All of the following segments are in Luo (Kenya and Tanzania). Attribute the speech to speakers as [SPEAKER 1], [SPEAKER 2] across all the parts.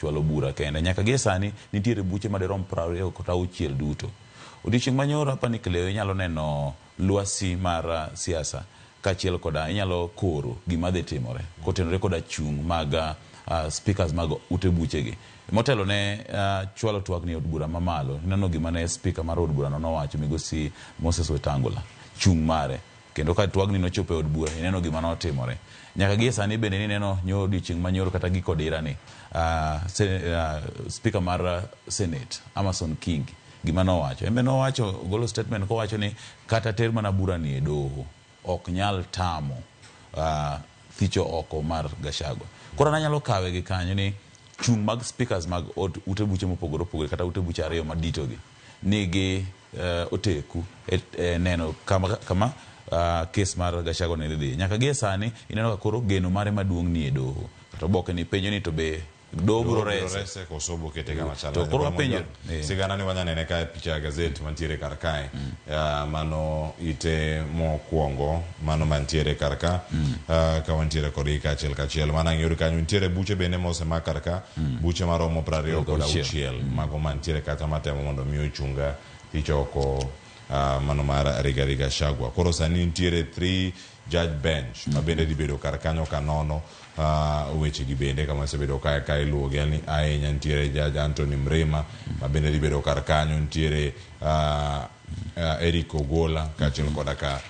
[SPEAKER 1] Chwalo bura kende. Nyaka gie sani nitiere buche madirom 26 duto. Odiochieng' manyoro apani Cleo inyalo neno lwasi mar siasa kaachiel koda inyalo koro gima dhi timore kotenore koda chung' mag speakers mag ute buchegi. Motelo ne chwalo twak ni e od bura mamalo, ineno gima ne speaker mar od burano nowacho migosi Moses Wetangula, chung' mare. Kendo ka twagni nochopo e od bura, ineno gima notimore. Nyaka gie sani bende nineno nyo odiochieng' manyoro kata giko dira ni, speaker mar Senate, Amason Kingi, gima nowacho. En be nowacho, ogolo statement kowacho ni kata ter mana bura ni e doho, ok nyal tamo thicho oko mar Gachagua. Koro an anyalo kawe gi kanyo ni chung' mag speakers mag od ute buche mopogore opogore kata ute buche ariyo madito gi nigi oteku e neno kama, kama kes mar Gachagua ne dhi dhiye. Nyaka gie sani ineno ka koro geno mare maduong' nie doho. Kata oboke ni penjo ni to be doho biro rese.
[SPEAKER 2] Rese koso bokete kama chal.
[SPEAKER 1] To koro wapenjo
[SPEAKER 2] Sigana ni wanya nene ka e picha ya gazet mantiere kar kae. Mano ite mokwongo mano mantiere kar ka. Ka wantiere kodgi kaachiel kachiel. Mana ang' iyud kanyo nitiere buche bende mosemak kar ka. Buche maromo 26. Mago mantiere kata matemo mondo mi ochunga tich oko mano mar Rigathi Gachagua. Koro sani nitiere 3 judge bench ma bende dhi bedo kar kanyo ka nono weche gi bende kama osebedo ka ka iluwo gi ahinya. Nitiere Judge Anthony Mrima ma bende dhi bedo kar kanyo, nitiere Eric Ogola kaachiel koda ka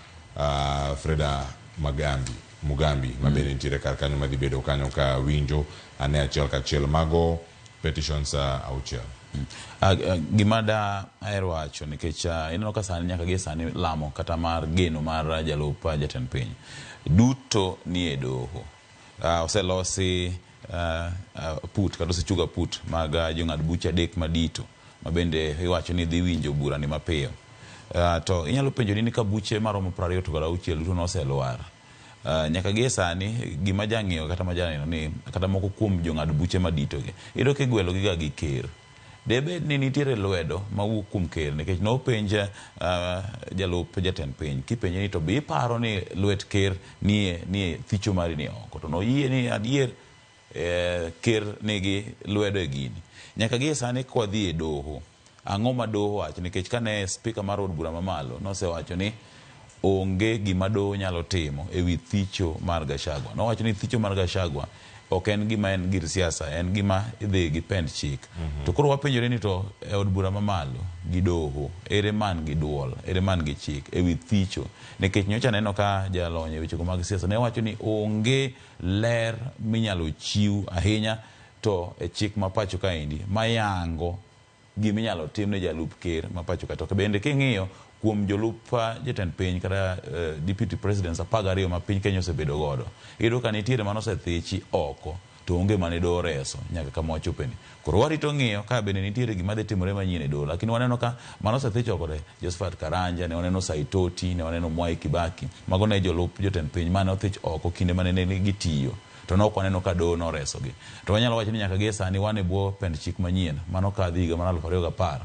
[SPEAKER 2] Freda Magambi Mugambi ma bende nitiere kar kanyo ma dhi bedo kanyo ka winjo ane achiel kachiel mago petitions 6.
[SPEAKER 1] Gima da aher wacho nikech ineno ka sani nyaka gie sani lamo kata mar geno mar jalup jatend piny duto nie doho. Oselosi aput kata osechug aput mag jong'ad buche 3 madito ma bende iwacho ni dhi winjo bura ni mapiyo. To inyalo penjori ni ka buche maromo 26 duto noselwar. Nyaka gie sani gima jang'iyo kata ma janeno ni kata moko kuom jong'ad buche madito gi iyudo ka igwelo gi ga gi ker. Debed ni nitiere lwedo mawuok kuom ker nikech nopenj jalup jatend piny kipenje ni to be iparo ni lwet ker nie nie thicho mari ni oko to noyie ni adier ker nigi lwedo e gini. Nyaka gie sani kwadhi e doho, ang'o ma doho wacho nikech kane speaker mar od bura mamalo nosewacho ni onge gima doho nyalo timo e wi thicho mar Gachagua. Nowacho ni thicho mar Gachagua ok en gima en gir siasa, en gima idhi gi pend chik. To koro wapenjore ni to e od bura mamalo gi doho, ere man gi duol, ere man gi chik e wi thicho. Nikech nyocha neno ka jalony e wechego mag siasa ne wacho ni onge ler minyalo chiw ahinya to e chik ma pacho kaendi mayango gima inyalo tim ne jalup ker ma pacho ka. To bende king'iyo kuom jolup jatend piny kata deputy presidents 12 ma piny Kenya osebedo godo, iyudo ka nitiere mane osethichi oko to onge mane doho oreso nyaka kama wachopeni. Koro warito ng'iyo ka bende nitiere gima dhi timore manyien e doho, lakini waneno ka mane osethich oko te, Josephat Karanja, ne waneno Saitoti, ne waneno Mwai Kibaki, mago ne jolup jotend piny mane othich oko kinde mane ne gitiyo to ne ok waneno ka doho noresogi. To wanyalo wacho ni nyaka gie sani wan e bwo pend chik manyien mane okadhi higa mar 2010.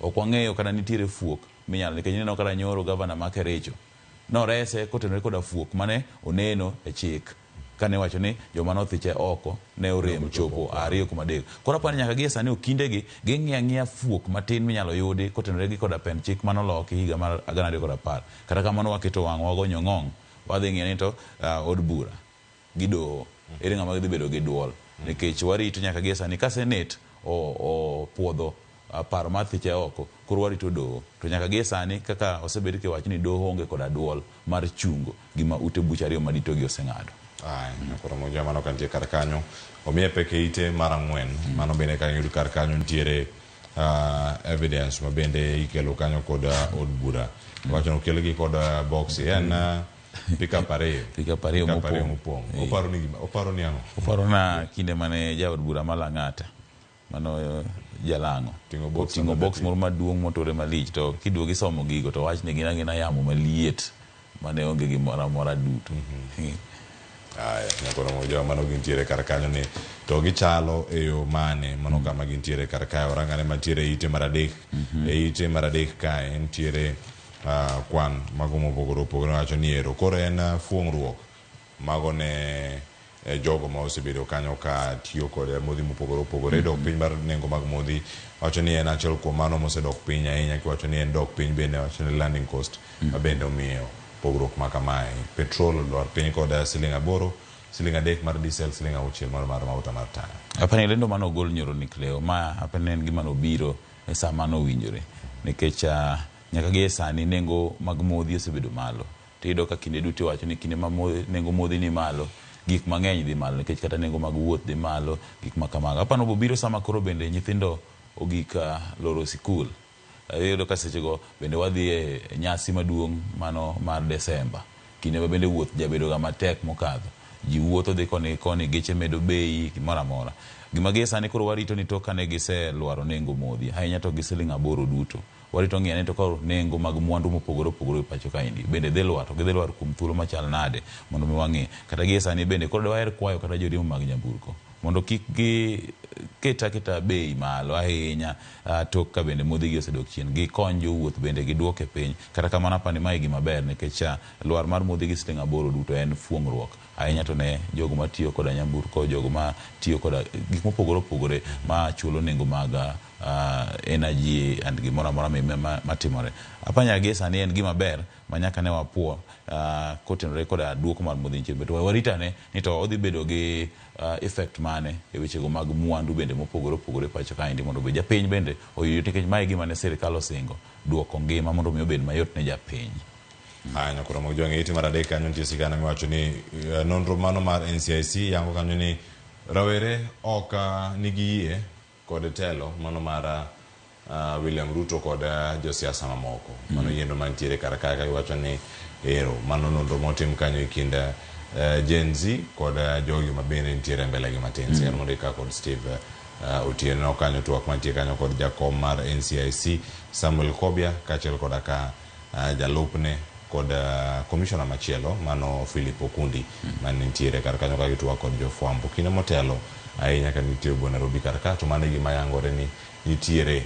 [SPEAKER 1] Ok wang'eyo kata nitiere fuok minyalo nikech ineno kata nyoro gavana ma Kericho norese kotenore koda fuok mane oneno e chik kane iwacho ni joma nothiche oko ne orem chopo 2 kuom 3. Koro apani nyaka gie sani okindegi ging'iyo ang'iya fuok matin minyalo yudi kotenore gi koda pend chik mane oloki higa mar 2010. Kata kamano waketo wang'wa wagonyo ng'ong' wadhi ng'iyo ni to od bura gi doho ere ng'ama dhi bedo gi duol nikech warito nyaka gie sani ka senate opuodho paro mar thiche oko koro warito doho to nyaka gie sani kaka osebed kiwacho ni doho onge koda duol mar chungo gima ute buche ariyo madito gi oseng'ado.
[SPEAKER 2] Ai, koro moja mano kantie kar kanyo omiye pek e ite mar 4. Mano bende ka iyudo kar kanyo nitiere evidence ma bende ikelo kanyo kod od bura. Wacho ni okelgi kod box en pickup 2.
[SPEAKER 1] Pickup 2
[SPEAKER 2] Pickup 2
[SPEAKER 1] mopong'.
[SPEAKER 2] mopong'. Oparo ni gima, oparo ni ang'o?
[SPEAKER 1] Oparo na kinde mane jaod bura ma Lang'ata mano Jalang'o
[SPEAKER 2] Oting'o box
[SPEAKER 1] oting'o
[SPEAKER 2] number
[SPEAKER 1] box moro maduong' motore malich to kiduogo isomo gigo to wach ni gin agina yamo maliet mane onge gimoro amora duto.
[SPEAKER 2] Aya, nyakoro moja mano gintiere kar kanyo ni to gichalo e yo mane mano kama gintiere kar kae orangane mantiere e ite mar 3. E ite mar 3 kae nitiere kwan mago mopogore opogore wacho ni ero koro en fuong'ruok mago ne jogo ma osebedo kanyo ka tiyo kod modhi mopogore opogore. Dok piny mar nengo mag modhi wacho ni en achiel kuom mano mosedok piny ahinya, kiwacho ni en dok piny bende wacho ni landing cost ma bende omiyo pogruok ma kamae. Petrol olwar piny kod siling 8, siling 3 mar diesel, siling 6 mar mauta mar taya.
[SPEAKER 1] Apani lendo mane ogol nyoro ni Cleo, ma apani en gima nobiro e sa mane owinjore, nikech nyaka gi e sani nengo mag modhi osebedo malo. Tiyudo ka kinde duto iwacho ni kinde ma nengo modhi ni malo, gik mang'eny dhi malo, nikech kata nengo mag wuoth dhi malo, gik ma kamago. Apani obiro sama koro bende nyithindo ogik loro sikul. Iyudo ka sechego bende wadhi e nyasi maduong' mano mar Desemba. Kinde ma bende wuoth jabedo ga matek mokadho. Ji wuotho dhi koni gi koni, geche medo bei, gimoro amora. Gima gie sani koro warito ni tok kane giselwaro nengo modhi, ahinya to gi siling 8 duto. Warito ng'iyo ni to koro nengo mag mwandu mopogore opogore e pacho kaendi bende dhi lwar, to gidhi lwar kuom thuolo machal nade mondo mi wang'i. Kata gie sani bende koro dwaher kwayo kata joriembo mag nyamburko mondo kik gi ket aketa bei malo ahinya tok ka bende modhi gi osedok chien. Gikony jowuoth bende giduoke piny. Kata kamano apani mae gima ber nikech lwar mar modhi gi siling 8 duto en fuong'ruok ahinya to ne jogo matiyo koda nyamburko, jogo matiyo koda gik mopogore opogore ma chulo nengo mag energy and gimoro amora matimore. Apani gie sani en gima ber ma nyaka ne wapuo kotenore koda duoko mar modhi chien. But warit ane ni to odhi bedo gi effect mane e wechego mag mwandu bende mopogore opogore pacho kaendi mondo be japiny bende oyud, nikech mae gima ne sirikal osingo, duoko ngima mondo mi obed mayot ne japiny.
[SPEAKER 2] Haya, nyakoro mag jwang'e ite mar adek kanyo nitie sigana miwacho ni nonro mano mar NCIC yango kanyo ni rawere ok nigi yie kod telo mano mar William Ruto kod josiasa mamoko. Mano yiendo mantiere kar kae ka giwacho ni ero mano nonro motim kanyo e kind Gen Z kod jogi ma bende nitiere mbele gi matin. Sigana mondik ka kod Steve Otieno kanyo, twak mantie kanyo kod jakom mar NCIC Samuel Kobia kaachiel koda ka jalupne kod commissioner machielo mano Philip Okundi mane nitiere kar kanyo ka gitwak kod jofwambo kinde motelo ahinya ka nitie bwo Nairobi kar ka. To mano e gima yangore ni nitiere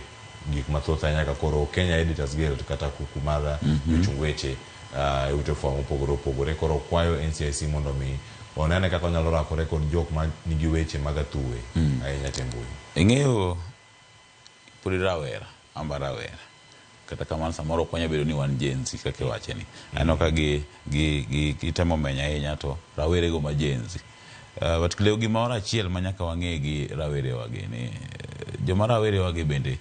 [SPEAKER 2] gik mathoth ahinya ka koro Kenya Editors Guild kata kuku mar jochung weche e ute fwambo mopogore opogore koro kwayo NCIC mondo mi onene kaka onyalo rakore kod jok ma nigi weche mag athuwe ahinya te mbui.
[SPEAKER 1] Ing'eyo pod rawera, amba rawera. Kata kamano samoro ok wanyal bedo ni wan Gen Z kaka iwache ni. Aneno ka gitemo menyo ahinya to rawere go ma Gen Z. But leo gimoro achiel ma nyaka wang'e gi rawerewa gi ni joma rawerewa gi bende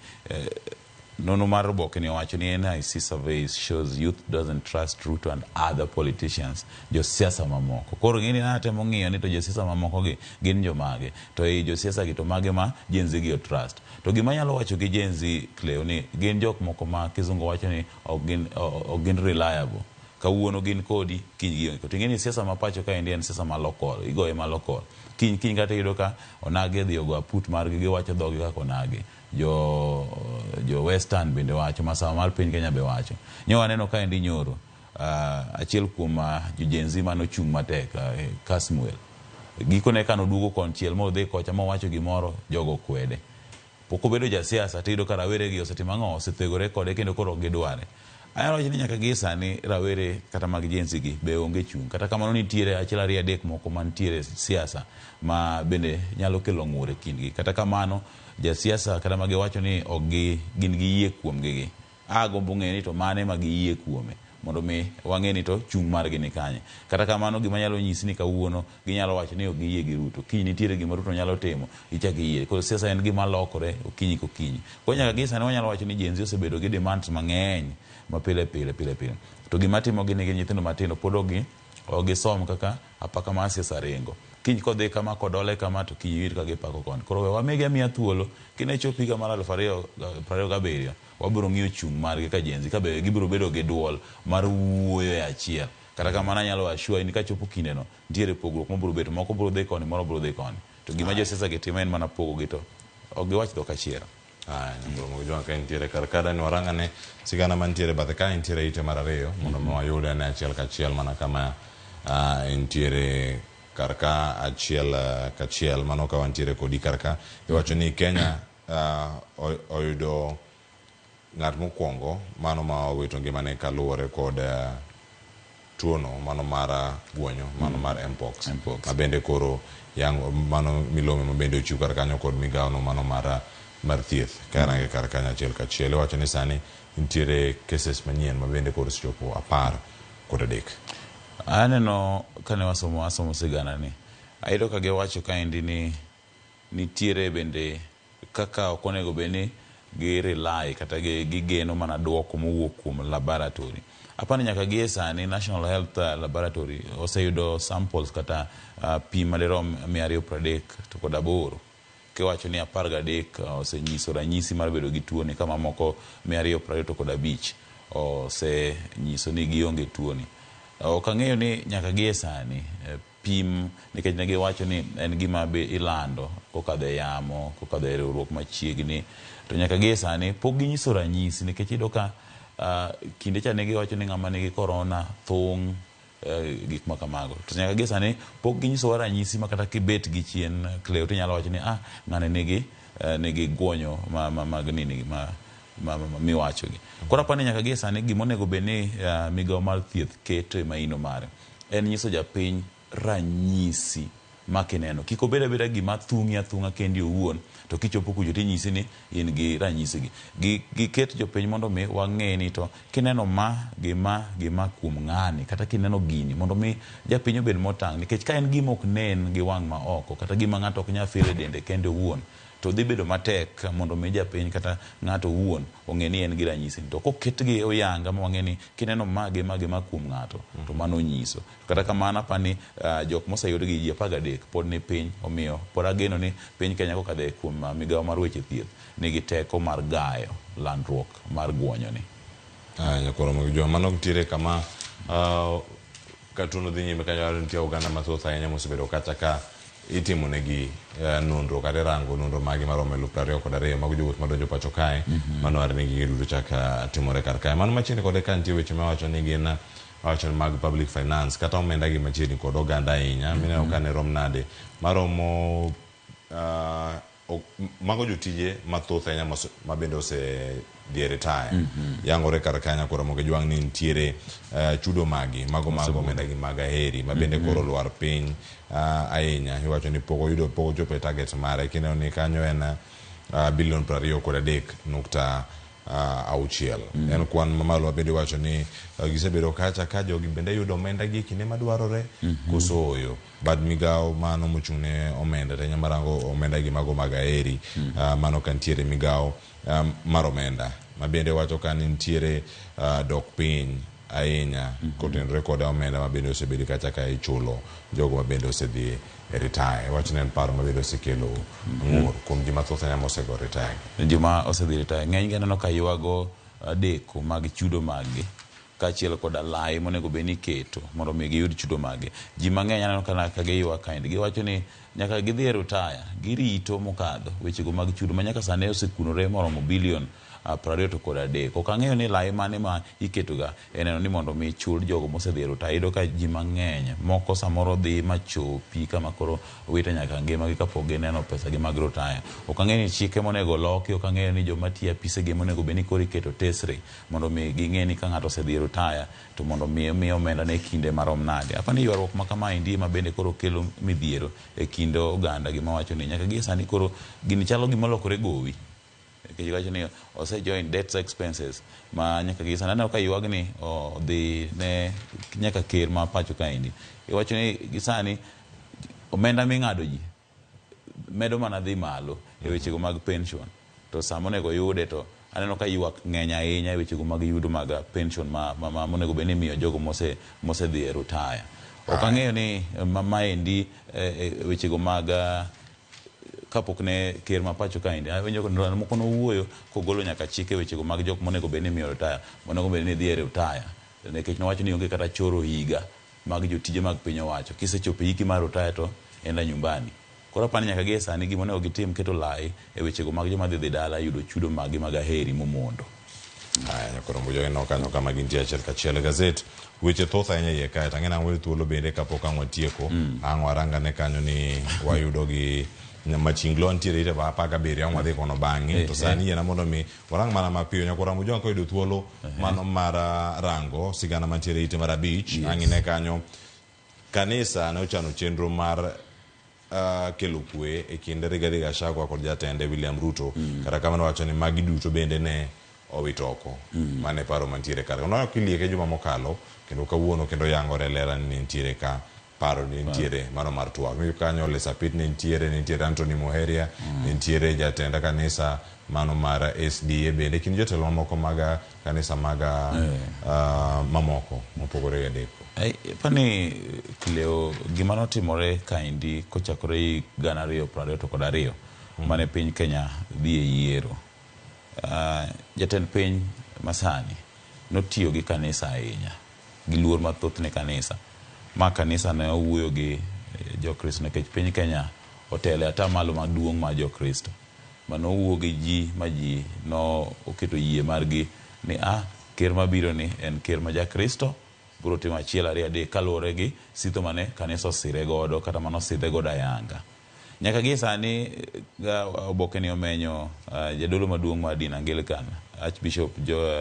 [SPEAKER 1] nonro mar oboke ni owacho ni NIC surveys shows youth doesn't trust Ruto and other politicians, josiasa mamoko. Koro gini natemo ng'iyo ni to josiasa mamoko gi gin jomage, to ei josiasa gi to mage ma Gen Z gi trust. To gima anyalo wacho gi Gen Z Cleo ni gin jok moko ma kizungu wacho ni ok gin reliable. Kawuono gin kodi, kiny gionge kodi. To ing'e ni siasa ma pacho kaendi en siasa ma local, igoye ma local. Kiny kiny kata iyudo ka onagi odhi ogo aput margi, giwacho dhogi kaka onagi. Jo Western bende wacho, masawa mar piny Kenya be wacho. Nyo waneno kaendi nyoro, achiel kuom jo Gen Z manochung' matek, Kasmuel. Gikone kanoduogo konchiel modhi kocha mowacho gimoro, jogo kwede. Pok obedo jasiasa tiyudo ka rawere gi osetimo ang'o, osethegore kode kendo koro ok gidware. Anyalo wacho ni nyaka gi sani rawere kata mag Gen Z gi be onge chung'. Kata kamano nitiere achiel ariyo adek moko mantiere siasa ma bende nyalo kelo ng'ur e kindgi. Kata kamano jasiasa kata magiwacho ni ok gin gi yie kuomgi gi. Agombo ng'eyo ni to mane ma giyie kuome mondo mi wang'e ni to chung' margi ni kanye. Kata kamano gima nyalo nyisi ni kawuono ginyalo wacho ni ok giyie gi Ruto. Kiny nitiere gima Ruto nyalo timo, ichak iyie. Koro siasa en gima lokore okinyi kokinyi. Koro nyaka gi sani wanyalo wacho ni Gen Z osebedo gi demands mang'eny ma pile pile pile pile. To gima timogi ni gin nyithindo matindo pod ok gisom kaka apaka mar siasa ringo. Kiny kodhi kama kodole kama to kiny iyud ka gipako koni. Koro we wamigi amiya thuolo kine chop higa mar 2027 wabiro ng'iyo chung' margi ka Gen Z ka be gibiro bedo gi duol mar wuoyo e achiel. Kata kamano anyalo assure ni kachopo kindeno nitiere pogruok mabiro bet, moko biro dhi koni, moro biro dhi koni. To gima josiasa gi timo en mana pogo gi to ok giwach dhok achiel.
[SPEAKER 2] Aya, nyakoro mag jwang' ka nitiere kar ka ni warang'ane sigana mantiere bathe ka nitiere ite mar ariyo mondo mi wayude ne achiel kachiel mana kama nitiere kar ka achiel kachiel mano ka wantiere kodi kar ka iwacho ni Kenya oyudo ng'at mokwongo mano ma owito ngimane kaluwore kod tuono mano mar guonyo mano mar mpox,
[SPEAKER 1] Mpox.
[SPEAKER 2] Ma bende koro yang mano milome ma bende ochiw kar kanyo kod migawo no mano mar thieth ka range kar kanyo achiel kachiel iwacho ni sani nitiere cases manyien ma bende koro osechopo 13.
[SPEAKER 1] Aneno kane wasomo asomo sigana ni ayudo ka giwacho kaendi ni nitiere bende kaka ok onego bed ni gi rely kata gigeno mana duoko mowuok kuom laboratory. Apani nyaka gie sani National Health Laboratory oseyudo samples kata pim madirom 238 kiwacho ni 13 osenyiso ranyisi mar bedo gi tuoni ka mamoko 225 osenyiso ni gionge tuoni. Ok ang'eyo ni nyaka gie sani pim nikech ne giwacho ni en gima be ilando kokadho e yamo, kokadho e riwruok machiegni, to nyaka gie sani pok ginyiso ranyisi nikech iyudo ka kinde cha ne giwacho ni ng'ama nigi korona thung' gik ma kamago. To nyaka gie sani pok ginyisowa ranyisi ma kata kibet gi chien Cleo tinyalo wacho ni ng'ani nigi guonyo mag nini ma miwachogi. Koro apani nyaka gie sani gima onego bed ni migawo mar thieth keto e maino mare en nyiso japiny ranyisi ma kineno. Kik obed abeda gima thung'i athung'a kendi owuon, to kichopo kucho tinyisi ni in gi ranyisi gi. Giket jopiny mondo mi wang'e ni to kineno ma gi ma gi ma kuom ng'ani, kata kineno gini, mondo mi japiny obed motang', nikech ka en gima ok nen gi wang' ma oko, kata gima ng'ato ok nyal feel e dende kende owuon, to dhi bedo matek mondo mi japiny kata ng'ato owuon ong'e ni en gi ranyisi. To koketgi oyanga ma wang'e ni kineno ma gi ma gi ma kuom ng'ato, to mano nyiso. Kata kamano apani jok moseyud gi ji 13 pod ni piny, omiyo pod ageno ni piny Kenya kokadho kuom migawo mar weche thieth nigi teko mar gayo landruok mar guonyo ni.
[SPEAKER 2] Nyakoro mag joma mano nitiere kama ka tuono dhi nyime kanyo nitie oganda mathoth ahinya mosebedo kata ka itimo negi nonro kata irango nonro magi maromo 22,000 mago jowuoth madonjo pacho kae. Mano are ni gige duto chak timore kar kae. Mano machiegni kode ka nitie weche mawacho ni gin wacho mag public finance kata omenda gi machiegni kod oganda ahinya. Mineno ka ne rom nade maromo mago jotije mathoth ahinya ma bende osedhi e retire. Yangore kar kanyo koro Ramogi Jwang' ni nitiere chudo magi mago mag omenda gi mag aheri ma bende koro olwar piny ahinya. Iwacho ni pok oyudo pok ochopo e target mare. Kineno ni kanyo en bilion 23.6. En kwan mamalo ma bende iwacho ni gisebedo kacha ka jogi bende yudo omenda gi e kinde madwarore koso ooyo. Bad migawo mano mochung' ne omenda to marango omenda gi mago mag aheri mano ka nitiere migawo mar omenda ma bende wacho ka ni nitiere dok piny ahinya kotenore kod omenda ma bende osebedo kacha ka ichulo jogo ma bende osedhi e retire. Wach ne en paro ma bende osekelo ng'ur kuom ji mathoth ahinya mosego retire.
[SPEAKER 1] Joma osedhi retire ng'eny gi aneno ka ywago deko mag chudo mag-gi kaachiel koda lai monego bed ni iketo mondo mi giyud chudo mag-gi. Ji mang'eny aneno ka giywak kaendi, giwacho ni nyaka gidhi e retire, girito mokadho wechego mag chudo ma nyaka sani osekunore moromo bilion 23. Ok ang'eyo ni lai mane ma iketoga e neno ni mondo mi chul jogo mosedhi e retire. Iyudo ka ji mang'eny moko samoro dhi machopi kama koro wito nyaka ngimagi kapok gineno pesa gi mag retire. Ok ang'eyo ni chike monego loki, ok ang'eyo ni joma tiyo e apisegi monego bed ni koro iketo tesre mondo mi ging'e ni ka ng'ato osedhi e retire to mondo mi omi omenda ne kinde marom nade. Apani ni ywaruok ma kamaendi ema bende koro kelo midhiero e kind oganda gima wacho ni nyaka gie sani koro gini chalo gima olokore gowi. Nikech wacho ni ose join debts expenses ma nyaka gie sani aneno ka ywagni odhi ne nyaka ker ma pacho kaendi. Iwacho ni gi sani omenda ming'ado ji medo mana dhi malo e wechego mag pension. To sama onego yude to aneno ka ywak ng'eny ahinya e wechego mag yudo mag pension ma monego bed ni imiyo jogo mosedhi e retire. Ok ang'eyo ni maendi wechego mag kapok ne ker ma pacho kaendi awinjo ndalo moko nowuoyo kogolo nyaka chike wechego mag jok monego bed ni imiyo retire monego bed ni dhi e retire nikech nowacho ni onge kata choro higa mag jotije mag piny owacho kisechopo hiki mar retire to enda nyumbani. Koro apani nyaka gie sani gima onego gitim keto lai e wechego mag joma dhi dala yudo chudo mag gi mag aheri momondo.
[SPEAKER 2] Aya, nyakoro mbujo eno kanyo kama gintie achiel kachiel e gazet. Weche thoth ahinya iye kae, to ang'e ni ang' we thuolo bende kapok ang' watieko, ang' warangane kanyo ni wayudo gi Machinglo nitiere ite 17 ang' wadhi kono bang'e to sani yiena mondo mi warang mana mapiyo nyakwa Ramogi koyudo thuolo mano mar rango sigana mantiere ite mar 5 ang' ine kanyo kanisa ne ochano chenro mar kelo kwe e kind Rigathi Gachagua kod jatende William Ruto. Kata kamano wacho ni magi duto bende ne owito oko. Mane paro mantiere kar. Nono kilieke juma mokalo kendo kawuono kendo yangore lera ni nitiere ka paro ni nitiere mano mar twak. Miyudo kanyo Ole Sapit ne nitiere Anthony Muheria, nitiere jatend kanisa mano mar SDA bende kind jotelo mamoko mag kanisa mag mamoko mopogore adek.
[SPEAKER 1] Pani Cleo, gima notimore kaendi kochakore 2022 mane piny Kenya dhi e yiero. Jatend piny masani notiyo gi kanisa ahinya, gi luor mathoth ne kanisa. Ma kanisa ne owuoyo gi Jokristo nikech piny Kenya otelo e atamalo maduong' mar Jokristo. Mano owuo gi ji ma ji no oketo yie margi ni ker mabiro ni en ker ma Jakristo, biro timo 1 2 3 kaluwore gi sitho mane kanisa osire godo kata mano osidhe godo ayanga. Nyaka gie sani oboke ni omenyo jadolo maduong' mar din Anglican Archbishop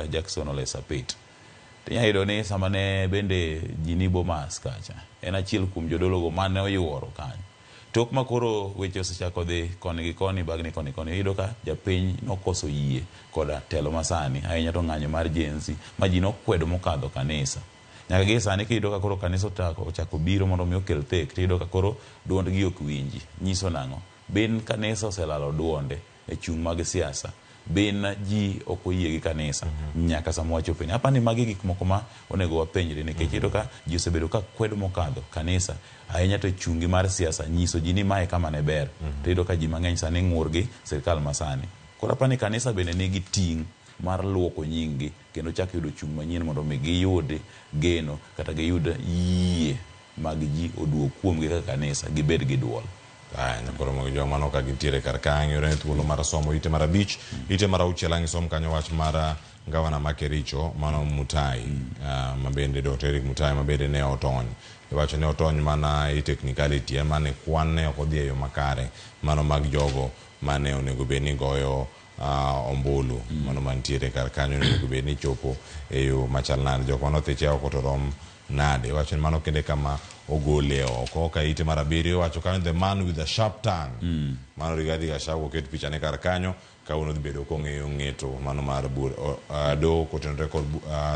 [SPEAKER 1] Jackson Ole Sapit. Inyalo yudo ni sama ne bende ji ni Bomas kacha, en achiel kuom jodologo mane oyuoro kanyo. Tok ma koro weche osechako dhi koni gi koni, bagni koni koni, iyudo ka japiny nokoso yie koda telo masani, ahinya to ng'anyo mar Gen Z ma ji nokwedo mokadho kanisa. Nyaka gie sani kiyudo ka koro kanisa ochako biro mondo mi okel thek, tiyudo ka koro duondgi ok winji. Nyiso nang'o? Bin kanisa oselalo duonde e chung' mag siasa. Bin ji ok oyie gi kanisa nyaka sama wachopo ni. Apani magi gik moko ma onego wapenjre nikech iyudo ka ji osebedo ka kwedo mokadho kanisa ahinya to chungi mar siasa nyiso ji ni mae kama ne ber. To iyudo ka ji mang'eny sani ng'ur gi sirkal masani. Koro apani kanisa bende nigi ting' mar luoko nying-gi kendo chak yudo chung' manyien mondo mi giyud geno kata giyud yie mag ji oduog kuomgi kaka kanisa gibed gi duol.
[SPEAKER 2] Koro mag joma mano ka gintiere kar ka ang' yudo thuolo mar somo ite mar 5, ite mar 6 ang' isom kanyo wach mar gavana ma Kericho mano Mutai, ma bende Dr. Eric Mutai ma bende ne otony. Iwacho ne otony mana e technicality ema ne kwan ne ok odhi e yo makare mano mag jogo mane onego bed ni goyo ombulu mano mantiere kar kanyo onego bed ni chopo e yo machal nade jok mane othiche oko to rom nade. Iwacho ni mano kende kama ogole oko. Ka ite mar 7 iwacho kanyo the man with the sharp tongue. Mano Rigathi Gachagua oket picha ne kar kanyo kawuono dhi bedo kong'eyo ng'eto mano mar doho kotenore kod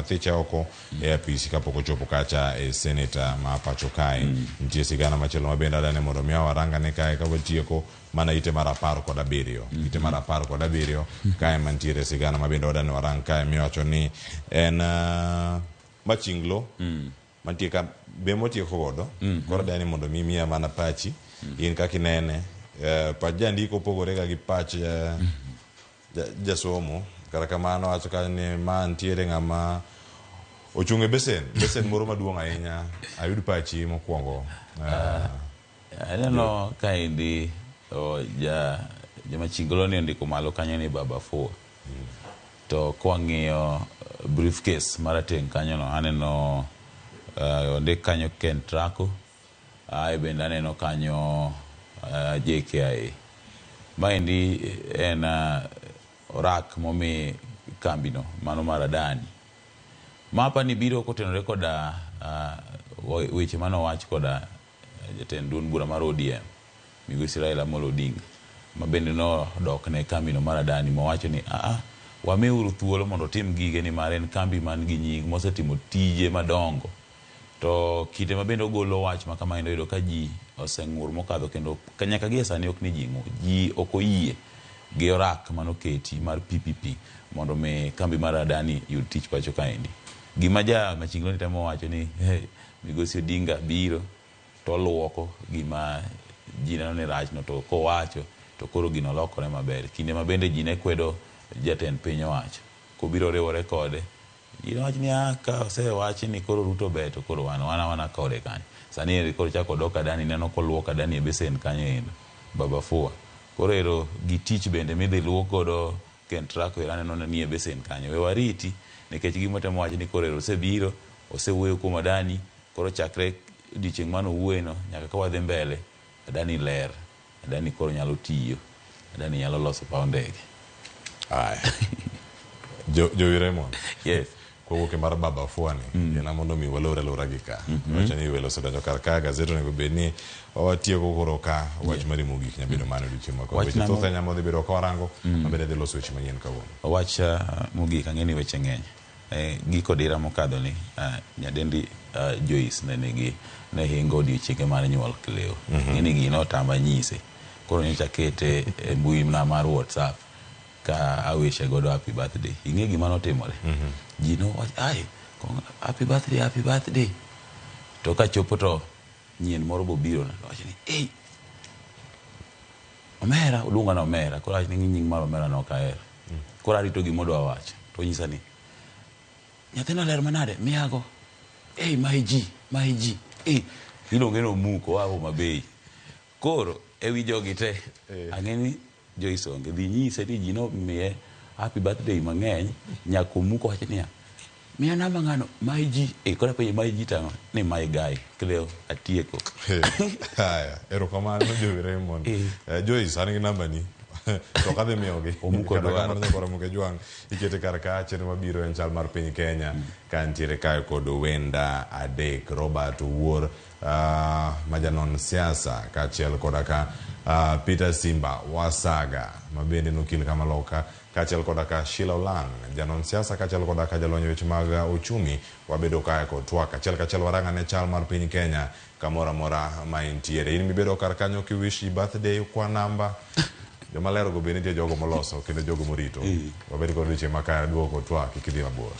[SPEAKER 2] thiche oko e apisi kapok ochopo kacha e seneta ma pacho kae. Nitie sigana machielo ma bende adani mondo mi warangane kae ka watieko mana ite mar 17. Ite mar 17 kae mantiere sigana ma bende wadani warang kae miwacho ni en Machinglo mantie ka be motieko godo. Koro adani mondo mi miya mana pachi in kaka inene. Pach jandiko opogore ga gi pach jasomo. Kata kamano wacho ka ni ma nitiere ng'ama ochung' e besen moro maduong' ahinya. Ayud pachi mokwongo.
[SPEAKER 1] Aneno kaendi Jamachinglo ni ondiko malo kanyo ni Baba 4. To kwang'iyo briefcase marateng' kanyo no aneno ondik kanyo Kentraco, ae bende aneno kanyo JKIA. Maendi en orak momi kambino mano mar Adani. Ma apani biro kotenore koda weche manowach koda jatend duond bura mar ODM Migosi Raila Amolo Odinga, ma bende nodok ne kambino mar Adani mowacho ni wamiuru thuolo mondo otim gige nimar en kambi man gi nying mosetimo tije madongo. To kinde ma bende ogolo wach ma kama endo yudo ka ji oseng'ur mokadho kendo nyaka gie sani ok ni ji ng'ur, ji ok oyie gi orak manoketi mar PPP mondo mi kambi mar Adani yud tich pacho kaendi. Gima ja Machinglo ni temo wacho ni Migosi Odinga biro to oluoko gima ji neno ni rachno to kowacho to koro gino lokore maber. Kinde ma bende ji ne kwedo jatend piny owacho kobiro riwore kode, ji nowach ni ka osewachi ni koro Ruto ber to koro wan wana kode kanyo. Sani eri koro chako dok Adani neno koluok Adani e besen kanyo endo Baba Fua. Koro ero gi tich bende midhi luok godo Kentraco ero aneno ni e besen kanyo. We wariti nikech gima otemo wacho ni koro ero osebiro, osewuoyo kuom Adani, koro chakre odiochieng' mane owuoyeno nyaka ka wadhi mbele Adani ler. Adani koro nyalo tiyo. Adani nyalo loso paw ndege.
[SPEAKER 2] Aya. Jo, Jowi Raymond.
[SPEAKER 1] Yes.
[SPEAKER 2] Kowuok e mar Baba Fuani, mm. mondo mi walor alora gi ka. Wacho ni welo osedonjo kar ka, gazet onego bed ni watieko koro ka wach mari mogik nyabedo mano odiochieng' ma kawuono.
[SPEAKER 1] Wach
[SPEAKER 2] Weche
[SPEAKER 1] na
[SPEAKER 2] thoth
[SPEAKER 1] mo-
[SPEAKER 2] ahinya modhi bedo ka warango, mabende dhi loso weche manyien kawuono.
[SPEAKER 1] Wach mogik ang'e ni weche ng'eny. Giko dira mokadho ni nyadendi Joyce ne nigi ne hingo odiochienge mar nyuol Cleo. Ng'e ni gino otama nyise. Koro nyocha akete e mbui na mar WhatsApp ka awishe godo happy birthday. Ing'e gima notimore? Ji nowacho ai happy birthday, happy birthday. To kachopo to nyien moro bobiro na wacho ni ei omera oluonga na omera koro awach ni nying mar omera no ok ahero koro arito gima odwa wacho to onyisa ni nyathina ler manade miyago ei mae ji mae ji ei iluonge ni omuko oa Homa Bay koro ewi jogi te ang'e ni Joyce onge dhi nyise ni ji nomiye happy birthday mang'eny nyaka omuko wacho niya miya namba ng'ano my ji eh, koro apenje my ji tang'o ni my guy Cleo atieko
[SPEAKER 2] Haya, erokamano Jowi Raymond.
[SPEAKER 1] Eh.
[SPEAKER 2] Joyce, an gi namba ni. To ok adhi miyogi.
[SPEAKER 1] Omuko
[SPEAKER 2] Kata
[SPEAKER 1] dwaro.
[SPEAKER 2] kamano nyakwar Omuko Ejwang', ikete kar ka chenro mabiro en chal mar piny Kenya ka nitiere kae kod Wenda Adek, Robert Owuor ma janon siasa kaachiel koda ka Peter Simba Wasaga ma bende en okil kamaloka kaachiel koda ka Sheila Olang' janon siasa kaachiel koda ka jalony e weche mag ochumi wabedo kae kod twak achiel kachiel warang' ane chal mar piny Kenya kamoro amora ma intiere. In mibedo kar kanyo kiwish ji birthday kwa namba joma ler go be nitie jogo moloso kendo jogo morito. Wabed kod odiochieng' makare duogo kod twak kik idhi mabor.